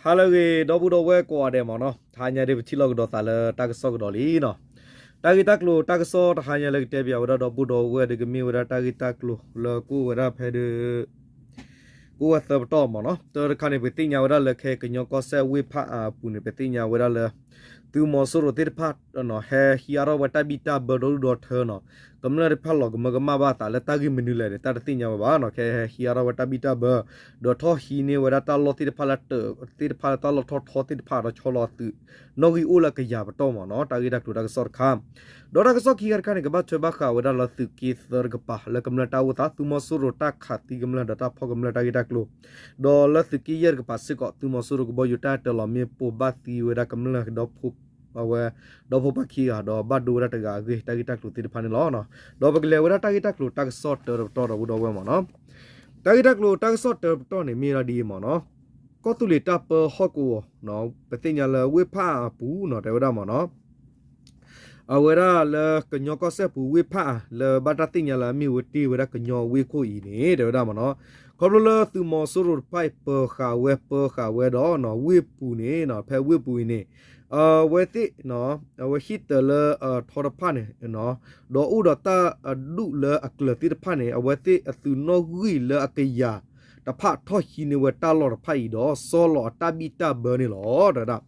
ဟါလၢအဂ့ၤ ဒီပုၢ်ဒီဝဲၢ်ကိးဂၤဒဲးမ့ၢ်နီၤ, တဟါညါဒ်ပထံၣ်လိာ်ကဒီးသးလၢတၢ်ကစီၣ်ကဒီးလံနီၤ. တၢ်ဂ့ၢ်တၢ်ကျိၤတၢ်ကစီၣ်တဟါညါလၢကတဲပၠးဝဲဒၣ်ဒီပုၢ်ဒီဝဲၢ်ဒီး ကမ့ၢ်ဝဲဒၣ်တၢ်ဂ့ၢ်တၢ်ကျိၤလၢကအိၣ်ဝဲဒၣ်ဖဲဒၣ် ကအိၣ်ဝဲသၢပတီၢ်မ့ၢ်နီၤ. တၢတခါန့ၣ် ပသ့ၣ်ညါဝဲဒၣ်လၢခဲကညီကီၢ်စဲၣ်ဝ့ၢ်ဖၣ်အၣ်အပူၤန့ၣ် ပသ့ၣ်ညါဝဲဒၣ်လၢ သုးမီၤစိရိၤသ့ၣ်တဖၣ် ဟဲဟံးအါထီၣ်ဝဲတၢ်ဘံၣ်တၢ်ဘၢဒီဒူၣ်ဒီထၢနီၤ. ကမျၢၢ်တဖၣ်လီၤကမၢကမၣ်ဘၣ်သးလၢတၢ်ဂ့ၢ်မနုၤလဲၣ်န့ၣ် တၢ်တသ့ၣ်ညါဝဲဘၣ်နီၤ. ခဲဟဲဟံးအါထီၣ်ဝဲတၢ်ဘံၣ်တၢ်ဘၢ ဒီးထီၣ်ဟံးန့ၢ်ဝဲဒၣ်တၢ်လီၢ်သ့ၣ်တဖၣ်လၢတၢးသ့ၣ်တဖၣ်လၢတၢ်လီၢ်ထီၣ်ထီသ့ၣ်တဖၣ်ဒီးဆီလီၤအသုး နီၣ်ဂံၢ်အိၣ်လၢကယၤပတီၢ်မ့ၢ်နီၤ. တၢ်ဂ့ၢ်တၢ်ကျိၤတၢ်ကစီၣ်တခါ ဒီးတၢ်ကစီၣ်ခံခါတခါန့ၣ် ကဘၣ်ထွဲဘၣ်ဃးဝဲဒၣ်လၢသုးက့သၢတကပၤ လၢကမျၢၢ်တၢ်အိၣ်သး သုးမီၤစိရိၤတၢ်ခးသံကမျၢၢ်ဒီးတၢ်ဖီၣ်ကမျၢၢ်တၢ်ဂ့ၢ်တၢ်ကျိၤ, ဒီးလၢသုးက့ယဲၢ်တကပၤစ့ၢ်ကီး သုးမီၤစိရိၤကဘီယူၤတၢ်တၢလီၤမ့ၣ်ပိၢ်ဘၣ်သံဝဲဒၣ်ကမျၢၢ်ဒီ အဝဲ ဒီဖိပၢ်ခံဂၤ ဒီးဘၣ်ဒိဝဲဒၣ်တဂၤအဂ့ၢ် တၢ်ဂ့ၢ်တၢ်ကျိၤသ့ၣ်တဖၣ်န့ၣ်လီၤ. ဒီးပကလဲၤဝဲဒၣ်တၢ်ဂ့ၢ်တၢ်ကျိၤတၢ်ကစီၣ်တၢတပတီၢ်ဒီပုၢ်ဒီဝဲၢ်မ့ၢ်နီၤ. တၢ်ဂ့ၢ်တၢ်ကျိၤတၢ်ကစီၣ်တၢတပတီၢ်န့ၣ် မ့ၢ်ဝဲဒၣ်ဒ်အံၤမ့ၢ်နီၤ. ကီၢ်သူလ့ၤတၢ်ပၢဟီၣ်ကဝီၤ ပသ့ၣ်ညါလၢဝ့ၢ်ဖၣ်အၣ်အပူၤနီၤ တဲဝဲဒၣ်မ့ၢ်နီၤ. အဝဲဒၣ်လၢကညီကီၢ်စဲၣ်ပူၤဝ့ၢ်ဖၣ်အၣ် လၢဘၣ်တၢ်သ့ၣ်ညါလၢအမ့ၢ်ဝဲတ့ၢ်ဝဲဒၣ်ကညီဝ့ၢ်ခိၣ်အံၤန့ၣ် တဲဝဲဒၣ်မ့ၢ်နီၤ. ခီဖျိလၢသုးမီၤစိရိၤတဖၣ်အံၤ ပၢၤဃာ်ဝဲ ပၢၤဃာ်ဝဲဒီး ဝ့ၢ်ပူၤန့ၣ် ဖဲဝ့ၢ်ပူၤအံၤန့ၣ် အဝဲသ့ၣ် အဝဲဟံၣ်တၢၤလၢအထီတဖၣ်န့ၣ် ဒီးအိၣ်ဒီးတၢ်အဒူၣ်လၢအကျၢၤသ့ၣ်တဖၣ်န့ၣ် အဝဲသ့ၣ်အသုးနီၣ်ဂံၢ်လၢအကယၤတဖၣ်ထီၣ်ဟံးန့ၢ်ဝဲတၢ်လီၢ်တဖၣ်အံၤဒီး ဆီလီၤအတၢ်ဘံၣ်တၢ်ဘၢန့ၣ်လီၤ တဲဝဲဒၣ်.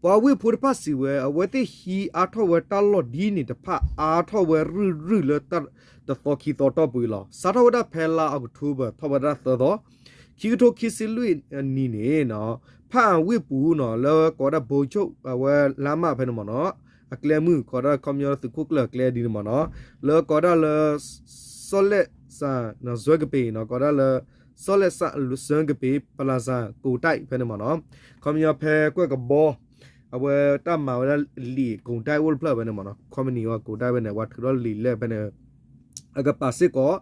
ပှၤဝ့ၢ်ဖိတဖၣ်စံးဝဲ အဝဲသ့ၣ်ဟံးအါထီၣ်ဝဲတၢ်လီၢ်ဒ်န့ၣ်တဖၣ် အါထီၣ်ဝဲရုၢ်ရုၢ်လၢ တသီခံသီတီၢ်ပူၤအံၤလီၤ. စးထီၣ်ဝဲဒၣ်ဖဲလါအီးကထိဘၢၣ် ထီၣ်ဝဲဒၣ်သၢသီ ခံကထိခံဆံလွံၢ်နံၣ်န့ၣ် ဖၣ်အၣ်ဝ့ၢ်ပူၤနီၤ လၢကိးဝဲဒၣ်ဘိကၠိၣ် အဝဲလါမးဖဲန့ၣ်မ့ၢ်နီၤ အကျဲမုၢ် ကိးဒၣ်ခီပညီသုးခိၣ်ကျၢၢ်အကျဲဒ်န့ၣ်မ့ၢ်နီၤ လၢကိးဒၣ်လၢ စီၤလဲၣ်စၣ် စၢကပ့ၤနီၤ ကိးဒၣ်လၢ စီၤလဲၣ်စၣ် စၢကပ့ၤ ပလၣ်စၣ် ကိးတၢ်ဖဲန့ၣ်မ့ၢ်နီၤ ခီပညီဖဲကွဲၢ်ကဘီ အဝဲတၢ်မၤဝဲဒၣ်လံာ်ကိးတၢ်အိၣ်တဖျၢၣ်ဖဲန့ၣ်မ့ၢ်နီၤ ခီပနံၣ်ဝဲကိးတၢ်ဖဲန့ၣ် ပှၤထုးထီၣ်လံာ်လဲၢ်ဖဲန့ၣ် အကပၤစ့ၢ်ကီး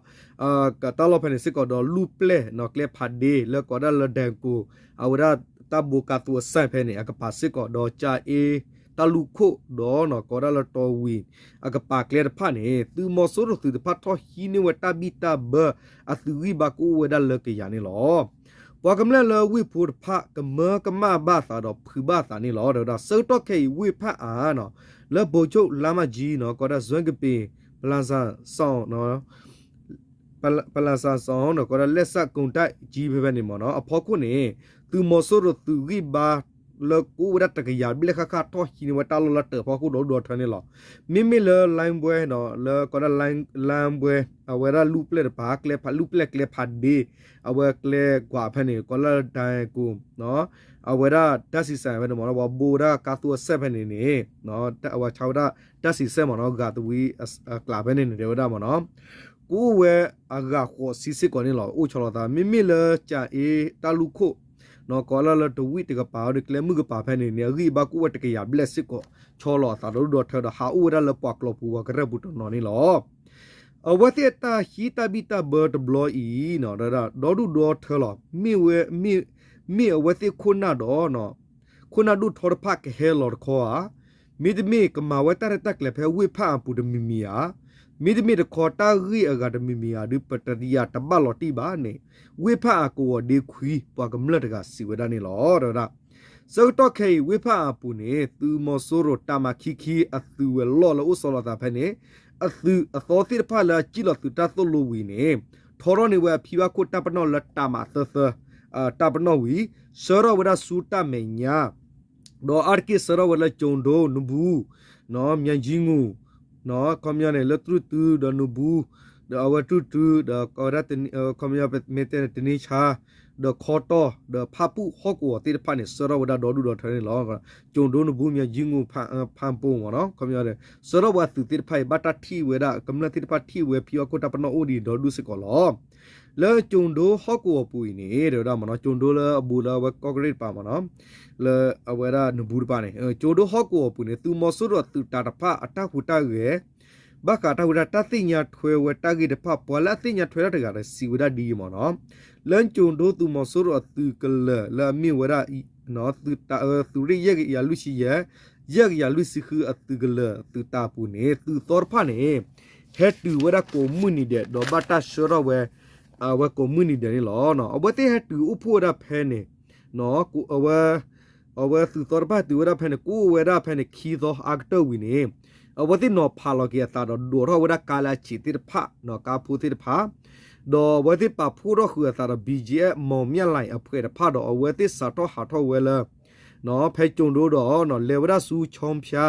တၢ်လီၢ်ဖဲန့ၣ်စ့ၢ်ကီးဒီးလူၢ်ပျဲၢ်နီၤ ကျဲဖးဒ့ လၢကိးဒၣ်လၢဒဲကအိၤ အဝဲဒၣ်တၢ်ဘိးကါသူအစၢ်ဖဲန့ၣ် အကပၤစ့ၢ်ကီး ဒီးကၠၤအ့ တၢ်လူၢ်ခိၣ်ဒီးနီၤ ကိးဒၣ်လၢတီဝံၤ အကပၤကျဲတဖၣ်န့ၣ် သုးမီၤစိရိၤသုးတဖၣ်ထီၣ်ဟံးန့ၢ်ဝဲတၢ်ဘံၣ်တၢ်ဘၢ အသုးဂံၢ်ဘါကအိၣ်ဝဲဒၣ်လၢကယၤန့ၣ်လီၤ. ပှၤကမျၢၢ်လၢဝ့ၢ်ဖိတဖၣ် ကမၢကမၣ်ဘၣ်သးဒီးဖုးဘၣ်သးန့ၣ်လီၤ တဲဝဲဒၣ်. ဆၢကတီၢ်ခဲအံၤ ဝ့ၢ်ဖၣ်အၣ်နီၤ လၢဘိကၠိၣ်လါမးကၠံနီၤ ကိးဒၣ် စွဲကပ့ၤ ပလၣ်စၣ်စီၣ် ပလၣ်စၣ်စီၣ်နီၤ ကိးဒၣ်လဲၣ်စၣ်ကိးတၢ်ကၠံဖဲဖဲန့ၣ်မ့ၢ်နီၤ အဖီခိၣ်န့ၣ် သုးမီၤစိရိၤသုးဂံၢ်ဘါ လၢကအိၣ်ဝဲဒၣ်တကယၤဘျဲၣ်ဃၣ်ဃၣ် ထီၣ်ဟံးန့ၢ်ဝဲတၢ်လီၢ်လၢတၢးဖီခိၣ်ဒီဒူၣ်ဒီထၢန့ၣ်လီၤ. မ့မ့ၢ်လၢ လါဘွဲ လၢကိးဒၣ် လါဘွဲ အဝဲဒၣ်လူၢ်ပျဲၢ်တပၤ ကျဲဖး လူၢ်ပျဲၢ်ကျဲဖးဒ့ အဝဲကျဲကွၢ်ဖဲန့ၣ် ကိးလၢဒဲကအိၤ အဝဲဒၣ်တၢ်စံးစဲဖဲန့ၣ်မ့ၢ်နီၤ ပှၤဘိးဝဲဒၣ်ကါသူအစဲၣ်ဖဲန့ၣ်န့ၣ် အဝဲဆါဝဲဒၣ်တၢ်စံးစဲမ့ၢ်နီၤ ဂၤသဝံအကျးဖဲန့ၣ်န့ၣ် တဲဝဲဒၣ်မ့ၢ်နီၤ ကအိၣ်ဝဲအဂၤဃိးဆံစ့ၢ်ကီးန့ၣ်လီၤ အိၣ်ဆီလီၤသး မ့မ့ၢ်လၢကၠၤအ့တၢ်လူၢ်ခိၣ် ကိးလၢလၢတဝံၣ်တကပၤဒီးကျဲမုၢ်ကပၤဖဲန့ၣ်န့ၣ် အဂံၢ်အဘါကအိၣ်ဝဲတကယၤဘျဲၣ်စ့ၢ်ကီး ဆီလီၤအသးဒီဒူၣ်ဒီထၢဒီး ဟးအိၣ်ဝဲဒၣ်လၢပှၤကျိာ်ပူၤ ပှၤကရၢၢ်ပူၤတနီၤန့ၣ်လီၤ. အဝဲသ့ၣ်အတၢ်ဟံးတၢ်ဘံၣ်တၢ်ဘၢတဘျီအံၤ ဒီဒူၣ်ဒီထၢလီၤ မ့ၢ်ဝဲ မ့ၢ်အဝဲသ့ၣ်ခိၣ်နၢ်ဒီး ခိၣ်နၢ်ဒိၣ်ထီတဖၣ်ကဟဲလီၤတခီဧါ, မ့တမ့ၢ်ကမၤဝဲတၢ်ရဲၣ်တၢ်ကျဲၤဖဲဝ့ၢ်ဖၣ်အၣ်ပူၤတမံၤမံၤဧါ, မ့တမ့ၢ်တခီတၢ်ဂ့ၢ်အဂၤတမံၤမံၤဧါ ဒုးပတယၤတဘၣ်လီၤတံၢ်ဘၣ်န့ၣ် ဝ့ၢ်ဖၣ်အၣ်ကဝီၤဒ့ခွံ ပှၤကမျၢၢ်တဂၤစံးဝဲဒၣ်န့ၣ်လီၤ တဲဝဲဒၣ်. ဆၢကတီၢ်ခဲအံၤ ဝ့ၢ်ဖၣ်အၣ်အပူၤန့ၣ် သုးမီၤစိရိၤတၢ်မၤခံခံအသုးဝဲၤလီၢ်လၢအိၣ်ဆီလီၤသးဖဲန့ၣ် အသုးအသီသ့ၣ်တဖၣ်လၢအစံၣ်လီၤသုးတၢ်သိၣ်လိဝံၤန့ၣ် ထီထီၣ်န့ၢ်ဝဲအဖံဘၣ်ခိၣ်တၢ်ပနီၣ်လၢတၢ်မၤသၢသၢ တၢ်ပနီၣ်ဝံၤ ဆှၢထီၣ်ဝဲဒၣ်ဆူတၢ်မဲာ်ညါ ဒီးအါတက့ၢ်ဆှၢထီၣ်ဝဲလၢကၠိၤဒိ နဘူး မၠၤကၠံငူၢ် ခီပညီန့ၣ် လၢတြူၢ်တုဒီးနဘူး ဒီးအဝဲတြူၢ်တု ဒီးဝဲဒၣ် ခီပညီမ့ၢ်တဲန့ၣ် တနံၤဆါ ဒီးခီတီၢ် ဒီးဖၣ်ပူၣ်ဟီၣ်ကဝီၤသ့ၣ်တဖၣ်န့ၣ် ဆှၢထီၣ်ဝဲဒၣ်ဒီဒူၣ်ဒီထၢန့ၣ်လီၤ. ကၠိၤဒိ နဘူး မၠၤကၠံငူၢ် ဖၣ်ပိၢ်မ့ၢ်နီၤ ခီပညီန့ၣ် ဆှၢထီၣ်ဝဲအသုးသ့ၣ်တဖၣ်အံၤ ဘၣ်တၢ်ထံၣ်ဝဲဒၣ် ကမျၢၢ်သ့ၣ်တဖၣ်ထံၣ်ဝဲဖံဘၣ်ခိၣ်တၢ်ပနီၣ်အိၣ်ဒံးဒီဒူၣ်စ့ၢ်ကီးလီၤ. လၢကၠိၤဒိဟီၣ်ကဝီၤပူၤအံၤန့ၣ် တဲဝဲဒၣ်မ့ၢ်နီၤ ကၠိၤဒိလၢအဘူးလၢအဝဲကီၢ်ကရ့ၣ်တပၤမ့ၢ်နီၤ လၢအဝဲဒၣ်နဘူးတပၤန့ၣ် ကၠိၤဒိဟီၣ်ကဝီၤပူၤန့ၣ် သုးမီၤစိရိၤအသုးတၢ်တဖၣ်အတၢ်ဟူးတၢ်ဂဲၤ ဘၣ်ဃးတၢ်ဟူးတၢ် တၢ်သ့ၣ်ညါထွဲဝဲတၢ်ဂ့ၢ်တဖၣ် ပှၤလၢအသ့ၣ်ညါထွဲတၢ်တဂၤဒီးစံးဝဲဒၣ်ဒ်အံၤမ့ၢ်နီၤ လၢကၠိၤဒိသုးမီၤစိရိၤအသုးကလၢာ်လၢအမ့ၢ်ဝဲဒၣ် သုးရ့ၣ်ယဲၢ်ကယၤလွံၢ်ဆံယဲၢ် ယဲၢ်ကယၤလွံၢ်ဆံဃုအသုးကလၢာ်သုးတၢ်အပူၤန့ၣ် သုးသီတဖၣ်န့ၣ် ဟဲတုၤဝဲဒၣ်ကိးမုၢ်နံၤဒဲး ဒီးဘၣ်တၢ်ဆှၢထီၣ်ဝဲ အဝဲကိးမုၢ်နံၤဒဲးန့ၣ်လီၤ. အဝဲသ့ၣ်ဟဲတုၤအိၣ်ဖှိၣ်ဝဲဒၣ်ဖဲန့ၣ် အဝဲ အဝဲသုးသီတဖၣ်တုၤဝဲဒၣ်ဖဲန့ၣ် ကိးဝဲဒၣ်ဖဲန့ၣ် ခံသီအါကတၢၢ်ဝံၤန့ၣ် အဝဲသ့ၣ်နီၤဖးလီၤက့ၤအသးဒီးဒိးထီၣ်ဝဲဒၣ်ကါလၢအဆံးသ့ၣ်တဖၣ် ကါဖိသ့ၣ်တဖၣ် ဒီးအဝဲသ့ၣ်ပာ်ဖှိၣ်ထီၣ်ဃုာ်အသးဒီး ဘံၣ်ကၠံအ့ၣ် မီၣ်မျၣ်လၢ်အဖှဲးတဖၣ်ဒီး အဝဲသ့ၣ်စးထီၣ်ဟးထီၣ်ဝဲလၢ ဖဲကၠိၤဒိဒီး လဲၤဝဲဒၣ်ဆူ ခၠီဖၠါ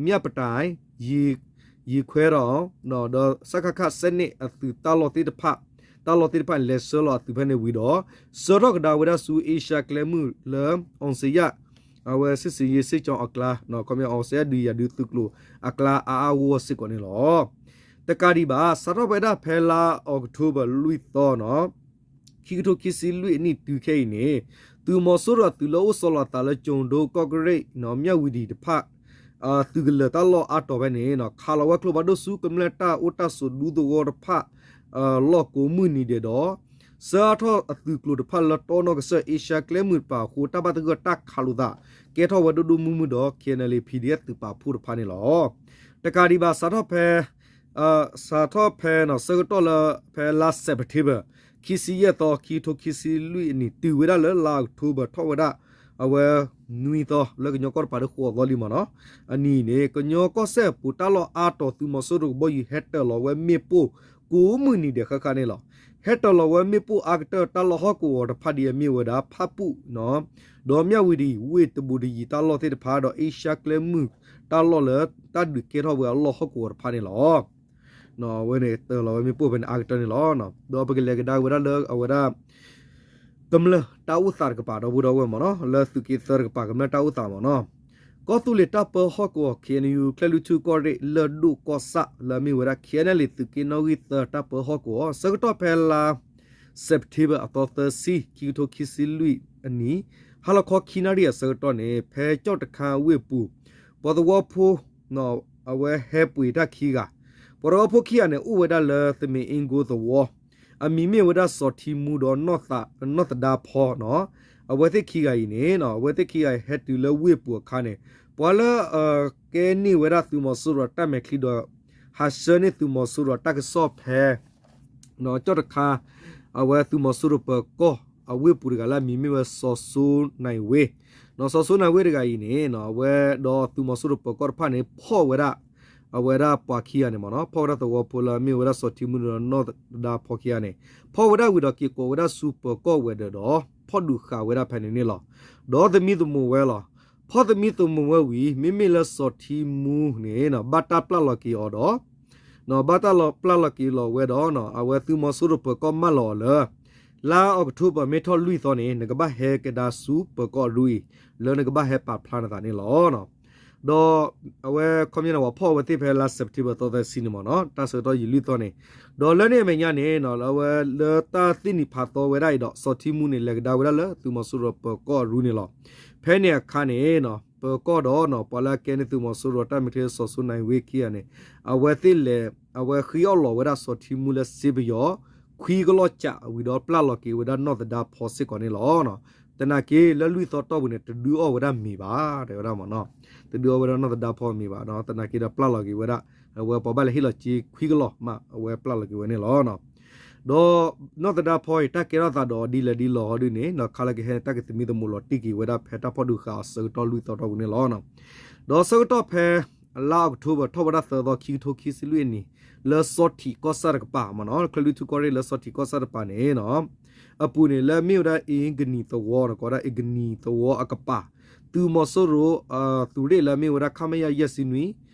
မျၢ်ပတၢၣ် ယံၤခွဲဒီး ဒီး စကခ စဲးန့ၣ် အသုးတၢ်လီၢ်သ့ၣ်တဖၣ် တၢ်လီၢ်သ့ၣ်တဖၣ်န့ၣ် လဲၤဆှၢလီၤအသုးဖဲန့ၣ်ဝံၤဒီး ဆှၢထီၣ်ကဒါဝဲဒၣ်ဆူ အ့ရှါကျဲမုၢ်လၢ အောင်ဇေယျ အဝဲ စစ်ဆင်ရေးစစ်ကြောင်း အကျါ ခီပညီ အောင်ဇေယျ ဒုးယၤဒုးသုးကျိၤအကျါအါအါဂီၢ်ဂီၢ်စ့ၢ်ကီးန့ၣ်လီၤ. တကးဒံးဘၣ် စးထီၣ်ဖဲဒၣ်ဖဲလါအီးကထိဘၢၣ်လွံၢ်သီနီၤ ခံကထိခံဆံလွံၢ်အနံၣ်တုၤခဲအံၤန့ၣ် သုးမီၤစိရိၤအသုးလၢအိၣ်ဆီလီၤအသးလၢ ကၠိၤဒိ ကီၢ်ကရ့ၣ် မၠၣ်ဝတံၤတဖၣ် သုးကလၢၤတၢ်လီၢ်အါတီၤဖဲန့ၣ် ခးလီၤဝဲကျိဖးဒိၣ်ဆူကမျၢၢ်တၢ်အိၣ်တၢ်ဆိးဒူသဝီတဖၣ် လီၢ်ကိးမုၢ်နံၤဒဲးဒီး ဆှၢထီၣ်အသုးကျိၤတဖၣ်လၢတီနီၢ်ကစၢၢ် အ့ရှါကျဲမုၢ်တပၤအဃိ တၢ်ဘၣ်သဂၢၢ်တၢ်ခးလိာ်သး ကဲထီၣ်ဝဲဒိၣ်ဒိၣ်မုၢ်မုၢ်ဒီး ခ့ၣ်အဲၣ်အၣ်လ့ၣ် ဖံၣ်ဒံၣ်အၣ် သုးပာ်ဖှိၣ်တဖၣ်န့ၣ်လီၤ. တကးဒံးဘၣ် စးထီၣ်ဖဲ စးထီၣ်ဖဲနီၤ ဆၢကတီၢ်လၢ ဖဲလါစဲးပထ့ဘၢၣ် ခံဆံယဲၢ်သီ ခံကထိခံဆံလွံၢ်အနံၤ တုၤဝဲဒၣ်လၢလါအီးကထိဘၢၣ်ထီၣ်ဝဲဒၣ် အဝဲ နွံသီ လၢကညီကီၢ်တပၤဒ်ဃိးသီလံမ့ၢ်နီၤ အနံၤန့ၣ် ကညီကီၢ်စဲၣ်အပူၤတၢ်လီၢ်အါတီၤ သုးမီၤစိရိၤကဘီယူၤဟဲတၢၤလီၤဝဲမ့ၣ်ပိၢ် ကိးမုၢ်နံၤဒဲးဃၣ်ဃၣ်န့ၣ်လီၤ. ဟဲတၢၤလီၤဝဲမ့ၣ်ပိၢ်အါကတၢၢ် တၢ်လီၢ်ဟီၣ်ကဝီၤတဖၣ်ဒ်အမ့ၢ်ဝဲဒၣ် ဖၣ်ပူၣ် ဒီးမၠၣ်ဝတံၤ ဝ့ၢ်တဘူးတယံၤတၢ်လီၢ်သ့ၣ်တဖၣ် ဒီးအ့ရှါကျဲမုၢ်တၢ်လီၢ်လၢ တၢ်ဒုးကဲထီၣ်ဝဲအလီၢ်ဟီၣ်ကဝီၤတဖၣ်န့ၣ်လီၤ. အဝဲန့ၣ်တၢၤလီၤဝဲမ့ၣ်ပိၢ်ဖဲန့ၣ်အါကတၢၢ်န့ၣ်လီၤ. ဒီးပကလဲၤကဒါဝဲဒၣ်လၢအဝဲဒၣ် ကမျၢၢ်တၢ်အိၣ်သးတကပၤ ဒီပုၢ်ဒီဝဲၢ်မ့ၢ်နီၤ လၢသုးက့သၢတကပၤ ကမျၢၢ်တၢ်အိၣ်သးမ့ၢ်နီၤ ကီၢ်သူလ့ၤတၢ်ပၢဟီၣ်ကဝီၤ ခ့ၣ်အဲၣ်ယူၣ် ကၠဲၣ်လွံၢ်ထူၣ်ကီၢ်ရ့ၣ် လၢၢ်ဒိၣ်ကီၢ်ဆၣ် လၢအမ့ၢ်ဝဲဒၣ် ခ့ၣ်အဲၣ်အၣ်လ့ၣ် သုးက့နီၣ်ဂံၢ်သၢတၢ်ပၢဟီၣ်ကဝီၤ ဆၢကတီၢ်ဖဲလါ စဲးပထ့ဘၢၣ်အသီသၢဆံ ခံကထိခံဆံလွံၢ်အနံၤ ဟါလီၤခီခံနၣ်ရံၣ်အဆၢကတီၢ်န့ၣ် ဖဲကၠီၣ်တခါဝ့ၢ်အပူၤ ပှၤသဝီဖိ အဝဲဟဲပှ့ၤတၢ်ခံဂၤ ပှၤသဝီဖိခံဂၤန့ၣ် အိၣ်ဝဲဒၣ်လၢသမဲအ့ကိသဝီ အမံၤမ့ၢ်ဝဲဒၣ်စီၤထံမူဒီး နီၢ်သဒါဖီနီၤ အဝဲသ့ၣ်ခံဂၤအံၤန့ၣ် အဝဲသ့ၣ်ခံဂၤအံၤဟဲတုၤလၢဝ့ၢ်ပူၤအခါန့ၣ် ပှၤလၢ ကဲန့ၢ်ဝဲဒၣ်သုးမီၤစိရိၤတၢ်မဲာ်ချံဒီး ဟးဆှၢန့ၢ်သုးမီၤစိရိၤတၢ်ကစီၣ်ဖဲ ကၠီၣ်တခါ အဝဲသုးမီၤစိရိၤပၢၤကီၢ် အဝ့ၢ်ပူၤတဂၤလၢအမံၤမ့ၢ်ဝဲစီၤစိနၢ်ဝ့ စီၤစိနၢ်ဝ့တဂၤအံၤန့ၣ် အဝဲဒီးသုးမီၤစိရိၤပၢၤကီၢ်တဖၣ်န့ၣ် ဖီၣ်ဝဲဒၣ် အဝဲဒၣ်ပှၤခံဂၤန့ၣ်မ့ၢ်နီၤ ဖီၣ်ဝဲဒၣ်သဝီဖိလၢအမ့ၢ်ဝဲဒၣ်စီၤထံမူဒီးနီၢ်သဒါဖီခံဂၤန့ၣ် ဖီၣ်ဝဲဒၣ်ဝံၤဒီးက့ၤကိးဝဲဒၣ်ဆူပၢၤကီၢ်ဝဲၤဒၢးဒီး ဖီၣ်ဒုးဃာ်ဝဲဒၣ်ဖဲန့ၣ်န့ၣ်လီၤ. ဒီးသမံသမိးဝဲလီၤ. ဖီၣ်သမံသမိးဝဲဝံၤ မ့မ့ၢ်လၢစီၤထံမူန့ၣ် ဘၣ်တၢ်ပျၢ်လီၤက့ၤအီၤဒီး ဘၣ်တၢ်ပျၢ်လီၤက့ၤလီၤဝဲဒီး အဝဲသုးမီၤစိရိၤပၢၤကီၢ်မၢလီၤအီၤလၢ လါအီးကထိဘၢၣ်မ့ၢ်ထီၣ်လွံၢ်သီန့ၣ် နကဘၣ်ဟဲကဒါဆူပၢၤကီၢ်အရူအံၤ လၢနကဘၣ်ဟဲပာ်ဖျါနသးန့ၣ်လီၤ. ဒီးအဝဲခီပညီန့ၣ် ပှၤဖီၣ်အဝဲသ့ၣ်ဖဲလါစဲးပထ့ဘၢၣ်သီသၢဆံန့ၣ်မ့ၢ်နီၤ တၢ်ဆၢကတီၢ်ယံာ်လွံၢ်သီန့ၣ် ဒီးလၢန့ၣ်အမဲာ်ညါန့ၣ် အဝဲလၢတၢ်သ့ၣ်နံၤဖးသီဝဲဒၣ်အံၤဒီး စီၤထံမူန့ၣ် လဲၤကဒါဝဲဒၣ်လၢသုးမီၤစိရိၤပၢၤကီၢ်အရူန့ၣ်လီၤ. ဖဲန့ၣ်အခါန့ၣ် ပၢၤကီၢ်ဒီး ပှၤလၢအကဲန့ၢ်သုးမီၤစိရိၤတၢ်မဲာ်ချံစီၤစိနၢ်ဝ့ခံဂၤန့ၣ် အဝဲသ့ၣ်လဲၤ အဝဲဃ့အီၣ်လီၤဝဲဒၣ်စီၤထံမူလၢစ့ပယီၤ ခွံကလီၢ်ကးဝံၤဒီးပျၢ်လီၤက့ၤဝဲဒၣ်နီၢ်သဒါဖီစ့ၢ်ကီးန့ၣ်လီၤ. သနာ်က့လၢလွံၢ်သီတီၢ်ပူၤန့ၣ် တဒုးအီၣ်ဝဲဒၣ်မ့ၤဘၣ် တဲဝဲဒၣ်မ့ၢ်နီၤ တဒုးအီၣ်ဝဲဒၣ်နီၢ်သဒါဖီမ့ၤဘၣ် သနာ်က့ဒီးပျၢ်လီၤက့ၤဝဲဒၣ် အဝဲပှၤဘၣ်လဲၤဟ့ၣ်လီၤစ့ခွံကလီၢ်မးအဝဲပျၢ်လီၤက့ၤဝဲန့ၣ်လီၤ. ဒီးနီၢ်သဒါဖီအံၤ တၢ်ကဲထီၣ်သးဒီးဒ်လဲၣ်ဒ်လဲၣ်ဟီဒ်န့ၣ် ခါလၢကဟဲန့ၣ် တၢ်ကသမံသမိးလီၤတံၢ်က့ၤဝဲဒၣ်ဖဲတၢ်ဖီၣ်ဒုးဃာ်အီၤဆၢကတီၢ်လွံၢ်သီတီၢ်ပူၤန့ၣ်လီၤ. ဒီးဆၢကတီၢ်ဖဲ လါအီးကထိဘၢၣ်ထီၣ်ဝဲဒၣ်သၢသီ ခံကထိခံဆံလွံၢ်အနံၤ လၢစီၤထံးကီၢ်ဆၣ်တကပၤမ့ၢ်နီၤ ချၢလွံၢ်ထူၣ်ကီၢ်ရ့ၣ်လၢစီၤထံးကီၢ်ဆၣ်တကပၤန့ၣ် အပူၤန့ၣ် လၢအမ့ၢ်ဝဲဒၣ်အ့ကနံၤသဝီ ကိးဝဲဒၣ်အ့ကနံၤသဝီအကပၤ သုးမီၤစိရိၤ သုးရ့ၣ်လၢအမ့ၢ်ဝဲဒၣ် ခမရ ယဲၢ်ဆံနွံ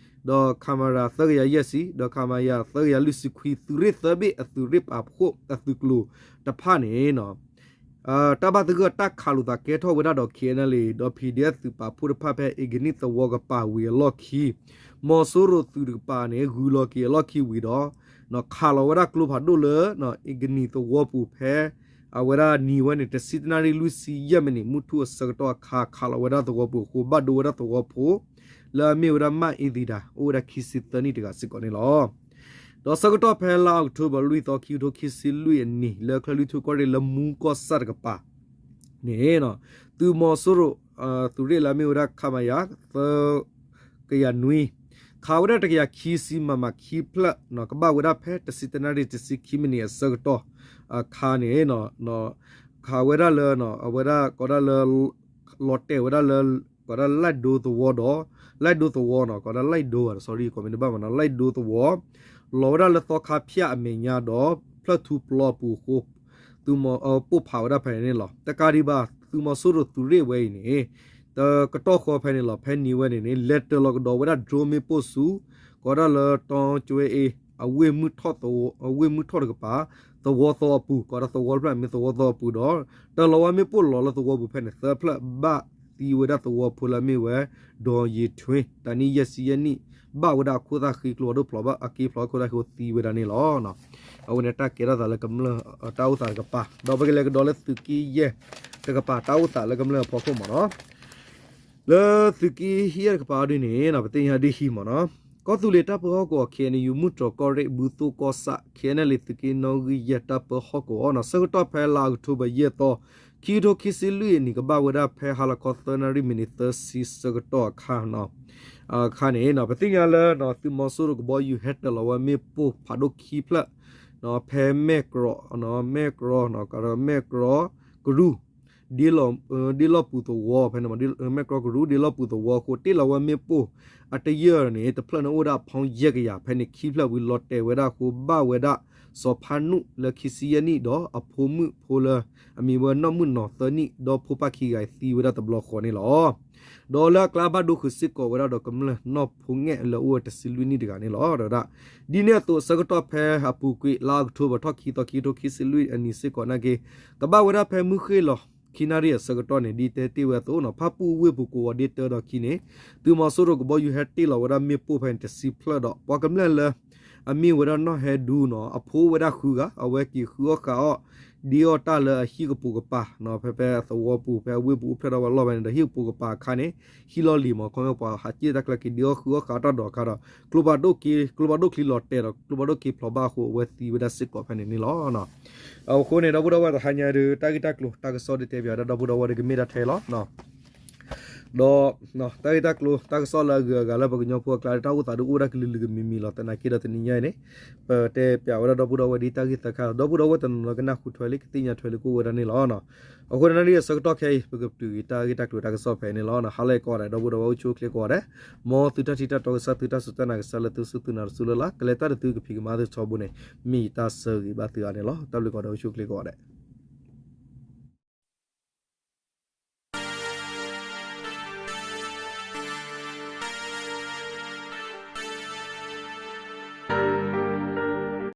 ဒီး ခမရ သၢကယၤယဲၢ်ဆံ ဒီး ခမရ သၢကယၤလွံၢ်ဆံခွံ သုးရ့ၣ်သၢဘ့ၣ်အသုးရ့ၣ်ပာ်ဖှိၣ်အသုးကျိၤတဖၣ်န့ၣ် တၢ်ဘၣ်သဂၢၢ်တၢ်ခးလိာ်သးကဲထီၣ်ဝဲဒၣ်ဒီး ခ့ၣ်အဲၣ်အၣ်လ့ၣ် ဒီး ဖံၣ်ဒံၣ်အၣ် သုးပာ်ဖှိၣ်တဖၣ် ဖဲအ့ကနံၣ်သဝီကပၤဝံၤအလီၢ်ခံ မီၤစိရိၤသုးတကပၤန့ၣ် ဂုၤလီၤက့ၤအလီၢ်ခံဝံၤဒီး ခးလီၤဝဲဒၣ်ကျိဖးဒိၣ်လၢ အ့ကနံၣ်သဝီပူၤဖဲ အဝဲဒၣ်နံၤဝဲန့ၣ် တဆံတနၣ်ရံၣ်လွံၢ်ဆံယဲၢ်မံးနံး မုၢ်ထူၣ်အဆၢကတီၢ်အခါ ခးလီၤဝဲဒၣ်သဝီပူၤအဃိ ဘၣ်ဒိဝဲဒၣ်သဝီဖိ လၢအမ့ၢ်ဝဲဒၣ် မၣ်အ့သံတၢ် အိၣ်ဝဲဒၣ်ခံဆံသၢနံၣ်တဂၤစ့ၢ်ကီးန့ၣ်လီၤ. ဒီးဆၢကတီၢ်ဖဲလါအီးကထိဘၢၣ် လွံၢ်သီ ခံကထိခံဆံလွံၢ်အနံၤ လၢချၢလွံၢ်ထူၣ်ကီၢ်ရ့ၣ်လၢမူကီၢ်ဆၣ်တကပၤန့ၣ် သုးမီၤစိရိၤ သုးရ့ၣ်လၢအမ့ၢ်ဝဲဒၣ် ခမရ သၢကယၤနွံ ခးဝဲဒၣ်တကယၤခံဆံ မမ ခံဖျၢၣ် ကဘၣ်ဝဲဒၣ်ဖဲတဆံတနၣ်ရံၣ် တဆံခံမံးနံးအဆၢကတီၢ်အခါန့ၣ် ခးဝဲဒၣ်လၢ အဝဲဒၣ်ကိးဒၣ်လၢ လီၤတဲာ်ဝဲဒၣ်လၢ ကိးဒၣ်လၢလၢၢ်ဒိသဝီဒီး လၢၢ်ဒိသဝီနီၤ ကိးဒၣ်လၢၢ်ဒိ sorry ကိးမ့ၢ်တဘၣ်မနီၤ လၢၢ်ဒိသဝီ လီၤဝဲဒၣ်လၢသီခါဖၠၣ်အမဲာ်ညါဒီး ဖျၢၣ်ထူပျီပူၤအဃိ သုးမီၤ ပိၢ်ဖးဝဲဒၣ်ဖဲန့ၣ်လီၤ. တကးဒံးဘၣ် သုးမီၤစိရိၤသုးရ့ၣ်ဝဲအံၤန့ၣ် တကတီၢ်ဃီဖဲန့ၣ်လီၤ ဖဲန့ၣ်ဝဲန့ၣ်န့ၣ် လဲၤတၢၤလီၤကဒီးဝဲဒၣ် drone မ့ၣ်ပိၢ်ဆူ ကိးဒၣ်လၢတီကၠွဲအ့ အဝ့ၢ်မုၢ်ထီၣ်တကပၤ သဝီသီအပူၤ ကိးဒၣ်သဝီဖျၢၣ်မ့ၢ်သဝီသီအပူၤဒီး တၢၤလီၤဝဲမ့ၣ်ပိၢ်လီၤလၢသဝီပူၤဖဲန့ၣ် သၢဖျၢၣ်ဘၣ်သံဝဲဒၣ်သဝီဖိလၢအမ့ၢ်ဝဲ ဒီးယ့ၤထွ့ တၢ်နံၣ်ယဲၢ်ဆံယဲၢ်နံၣ် ဘၣ်ဝဲဒၣ်အခိၣ်သၣ်ဃံ ကျိဖးဒိၣ်ဖျိဘၣ်အက့ဖျိအခိၣ်သၣ်ဃံသံဝဲဒၣ်န့ၣ်လီၤ. အဝဲန့ၣ်တၢ်ကဲထီၣ်သးလၢကမျၢၢ်တၢ်အိၣ်သးတကပၤ ဒီးပကလဲၤကဒီးလၢသုးက့ယဲၢ်တကပၤ တၢ်အိၣ်သးလၢကမျၢၢ်အဖီခိၣ်မနီၤ လၢသုးက့ယဲၢ်တကပၤအီၤဒ်န့ၣ် ပသ့ၣ်ညါဒ်ဟံၣ်မနီၤ ကီၢ်သူလ့ၤတၢ်ပၢဟီၣ်ကဝီၤ ခ့ၣ်အဲၣ်ယူၣ် မုၢ်တြီၤကီၢ်ရ့ၣ် ဘုသိၣ်ကီၢ်ဆၣ် ခ့ၣ်အဲၣ်ယူၣ် သုးက့နီၣ်ဂံၢ်ယဲၢ်တၢ်ပၢဟီၣ်ကဝီၤနီၤ ဆၢကတီၢ်ဖဲလါအီးကထိဘၢၣ်ယဲၢ်သီ ခံကထိခံဆံလွံၢ်အနံၣ် ကဘၣ်ဝဲဒၣ်ဖဲဟါလီၤခီသၢနၣ်ရံၣ်မံးနံးသၢဆံဆၢကတီၢ်အခါ အခါန့ၣ် ပသ့ၣ်ညါလၢ သုးမီၤစိရိၤကဘီယူၤဟဲတၢၤလီၤဝဲမ့ၣ်ပိၢ်ဖးဒိၣ်ခံဖျၢၣ် ဖဲမဲၢ်ကြီ မဲၢ်ကြီ မဲၢ်ကြီကရူၢ် ဒ့လီၢ်ပူၤသဝီဖဲန့ၣ် မဲၢ်ကြီကရူၢ်ဒ့လီၢ်ပူၤသဝီအဃိ တ့ၢ်လီၤဝဲမ့ၣ်ပိၢ်အတယၢၢ်န့ၣ် တဖျၢၣ်န့ၣ်အိၣ်ဝဲဒၣ်အpoundယဲၢ်ကယၤ ဖဲန့ၣ်ခံဖျၢၣ်ဝံၤလီၤတဲာ်ဝဲဒၣ်အဃိ ဘၣ်ဝဲဒၣ်စီၤဖါနူၣ်လၢခံဆံယဲၢ်နံၣ်ဒီး အဖိမုၣ်ဖိလၢအမံၤဝဲနီၢ်မုၣ်နီၤသၢနံၣ် ဒီးဖိပၢ်ခံဂၤသံဝဲဒၣ်တဘျီဃီန့ၣ်လီၤ. ဒီးလၢအကျါဘၣ်ဒိဃုာ်စ့ၢ်ကီးဝဲဒၣ်ဒီးကမျၢၢ်နီၢ်ဖိငဲၢ်လၢအိၣ်ဝဲတဆံလွံၢ်နံၣ်တဂၤန့ၣ်လီၤ. ဒီးဝဲဒၣ် ဒ်န့ၣ်အသိး ဆၢကတီၢ်ဖဲအပူၤကွံာ် လါအီးကထိဘၢၣ်ထီၣ်ခံသီ ခံကထိခံဆံလွံၢ်အနံၣ်စ့ၢ်ကီးနာ်က့ ကဘၣ်ဝဲဒၣ်ဖဲမုၢ်ဃ့ၢ်လီၤ ခံနၣ်ရံၣ်အဆၢကတီၢ်န့ၣ် ဒ်တဲတ့ၢ်ဝဲအသိးနီၤ ဖၣ်ပူၣ်ဝ့ၢ်ပူၤကဝီၤဒ့တၢဒီးခံန့ၣ် သုးမီၤစိရိၤကဘီယူၤဟဲတ့ၢ်လီၤဝဲဒၣ်မ့ၣ်ပိၢ်ဖဲန့ၣ်တဆံဖျၢၣ်ဒီး ပှၤကမျၢၢ်လၢ အမ့ၢ်ဝဲဒၣ်နီၢ်ဟဲဒူနီၤ အဖိဝဲဒၣ်ဃုဂၤ အဝဲက့ၤဃုအီၣ်ဃုအီၣ် ဒ့အီၣ်တၢ်လၢအဟံၣ်ကပိာ်ကပၤ ဖဲဖဲသဝီပူၤ ဖဲအဝ့ၢ်ပူၤအိၣ်ဖျဲၣ်ထီၣ်ဝဲလီၢ်ဖဲန့ၣ်ဒီး ဟံၣ်ကပိာ်ကပၤအခါန့ၣ် ဟံၣ်လီၢ်လံၤမး ခီဖျိပှၤဟးစ့ၣ်တၢ်ကျၢၢ်က့ၤဒ့အီၣ်ဃုအီၣ်ဃုအီၣ်တၢ်ဒီးအခါဒီး ကျိဖးဒိၣ်က့ ကျိဖးဒိၣ်ချံလီၤတဲာ်ဒီး ကျိဖးဒိၣ်က့ဖျိးဘၣ်အဃိ အဝဲသံဝဲဒၣ်စ့ၢ်ကီးဖဲန့ၣ်န့ၣ်လီၤ. အဃိန့ၣ် ဒီပုၢ်ဒီဝဲၢ်တဟါညါဒီး တၢ်ဂ့ၢ်တၢ်ကျိၤတၢ်ကစီၣ်ဒ်တဲပၠးဝဲဒၣ်ဒီပုၢ်ဒီဝဲၢ်ဒီးကမ့ၢ်ဒၣ်ထဲလီၤ. ဒီး တၢ်ဂ့ၢ်တၢ်ကျိၤတၢ်ကစီၣ်လၢအဂုၤအဂၤလၢပှၤကညီဖိအကျါဒီး တၢ်အိၣ်သးဒုးအိၣ်ဝဲဒၣ်ကလုာ်လုာ်ကမံၤမံၤလီၤ. သနာ်က့ဒီးတနံၤညါအံၤန့ၣ် ပတဲပၠးဝဲဒၣ်ဒီပုၢ်ဒီဝဲၢ်ဒ်တၢ်ဂ့ၢ်သၢခါလီၤ. ဒီပုၢ်ဒီဝဲၢ်တနီၤနီၤကနၢ်ဟူထွဲလံ ကသ့ၣ်ညါထွဲလံကအိၣ်ဝဲဒၣ်န့ၣ်လီၤ. အဃိန့ၣ် နၣ်ရံၣ်အဆၢကတီၢ်ခဲအံၤ ပကပတုာ်က့ၤတၢ်ဂ့ၢ်တၢ်ကျိၤတၢ်ကစီၣ်ဖဲအံၤန့ၣ်လီၤ. ဟါလၢအံၤကိးဂၤဒဲး ဒီပုၢ်ဒီဝဲၢ်အိၣ်ဆူၣ်အိၣ်ချ့ကိးဂၤဒဲး မ်သုတၢ်ထံၣ်တၢ်တီကစၢ် သုတၢ်စူၢ်တၢ်နာ်ကစၢ်လၢသုစူၢ်သုနာ်တစူၢ်လၢ်လၢ် ကလဲၤတၢ်ဒ်သုကဖံးကမၤသုထီဘိန့ၣ် မ့ၢ်ယတၢ်ဆၢဂ့ၤဘၣ်သုအါန့ၣ်လီၤ. တၢ်ဘျုးကိးဂၤဒဲး အိၣ်ဆူၣ်အိၣ်ချ့ကိးဂၤဒဲး